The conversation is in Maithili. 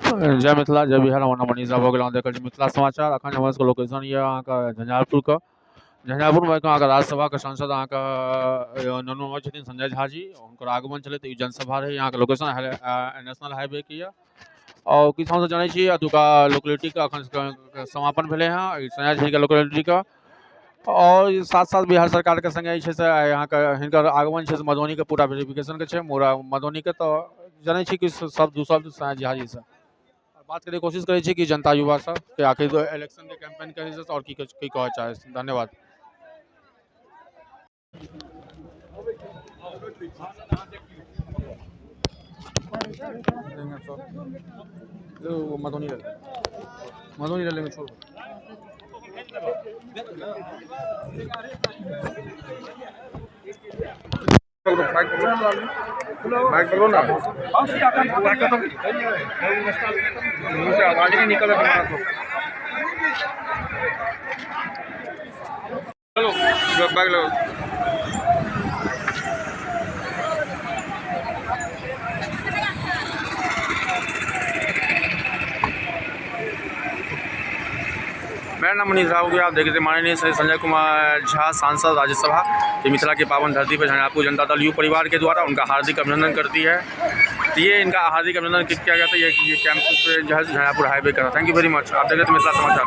जय मिथिला जय बिहार। हमर नाम मनीष झा भऽ गेल। अहाँ देख रहल छी मिथिला समाचार। अखन हमर सबके लोकेशन यऽ अहाँके झंझारपुर के। झंझारपुरमे अहाँके राज्यसभाके सांसद अहाँके ननु छथिन संजय झा जी, हुनकर आगमन छलै, तऽ ई जनसभा रहै। अहाँके लोकेशन नेशनल हाईवे के यऽ और किछु हमसब जनै छी एतुका लोकलिटीके अखन समापन भेलै हँ संजय जी के लोकलिटीके। और साथ साथ बिहार सरकार के संगे जे छै से अहाँके हिनकर आगमन छै से मधुबनी के पूरा वेरिफिकेशन के छै मोरा मधुबनी के। तऽ जनै छी कि सब सब संजय झा जी से बात करैके कोशिश करै छी कि जनता युवा सब कि आखिर इलेक्शन के कैंपेन के और की की कहऽ चाहै। धन्यवाद। मधुबनी मधुबनी लेंगे छोड़ो। माइक पकड़ो ना, मुंह से आवाज नहीं निकल रहा तुम्हारा तो। चलो बैग लो। मेरा नाम मनीष झा हो गया। आप देख रहे थे माननीय संजय कुमार झा सांसद राज्यसभा के मिथिला के पावन धरती पर झंझारपुर जनता दल you परिवार के द्वारा उनका हार्दिक अभिनंदन करती है। ये इनका हार्दिक अभिनंदन किया गया था ये कैंप झंझारपुर हाईवे का। Thank you very much. आप देख रहे थे मिथिला समाचार।